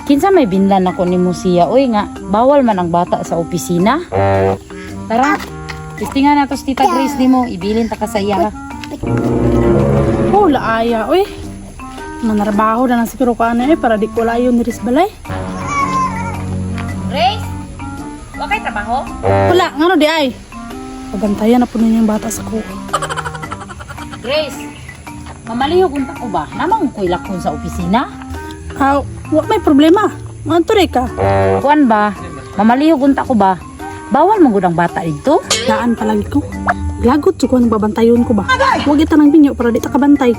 Kinsa may binlan ako nimo siya, oy, nga bawal man ang bata sa opisina. Tara. Testingan nato si Tita Grace nimo, ibilin ta ka sa iya, ha. Oh, laaya, oy. Manarbaho na lang siguro ko ano eh, para di ko layo ni Balay. Grace? Wa kay trabaho? Wala, ngano di ay? Pabantayan na po ninyo yung bata sa kuha. Grace, mamalihog unta ko ba? Namang ko'y lakon sa opisina? Ah, wa may problema. Maanto ka. Kuan ba? Mamalihog unta ko ba? Bawal man gud ang bata dito. Laan palagi ko. Lagot ko nang babantayon ko ba? Huwag ita ng binyo para di ta kabantay.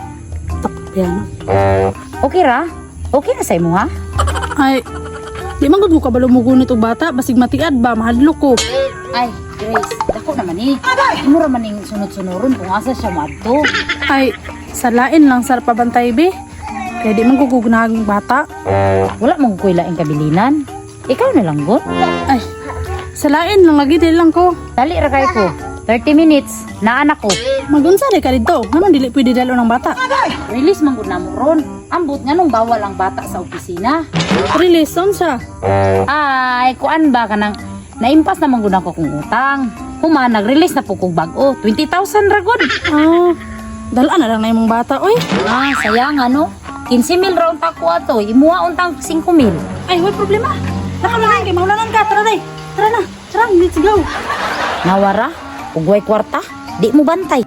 Tak, piano. Okay ra? Okay ra sa imo, ha? Ay, di man gud ko kabalo mo gunit og bata, basig matiad ba, mahadlok ko. Ay, Grace, dako naman eh. Imo ra man ning sunod-sunoron kung asa siya moadto. Ay, salain lang sa pabantay be. Kaya di man ko gugunahag ng bata. Wala mong kuy laing kabilinan. Ikaw na lang gud. Ay, salain lang lagi dili lang ko. Dali ra kay ko. 30 minutes, naanak ko. Magunsa di ka dito. Ngano dili pwede dalo ng bata? Release man gud namo ron. Ambot nganong bawal ang bata sa opisina. Release unsa? Ay, kuan ba kanang naimpas naman gud ako kung utang. Human nag-release na po kog bag-o. 20,000 ra gud. Ah, dala na lang na imong bata, oy. Ah, sayang ano? 15 mil ra unta ko ato. Imuha untang 5 mil. Ay, way problema. Nakalanan kay maulanan ka. Tara day. Tara na. Tara, let's go. Nawara, ug way kwarta, di mo bantay.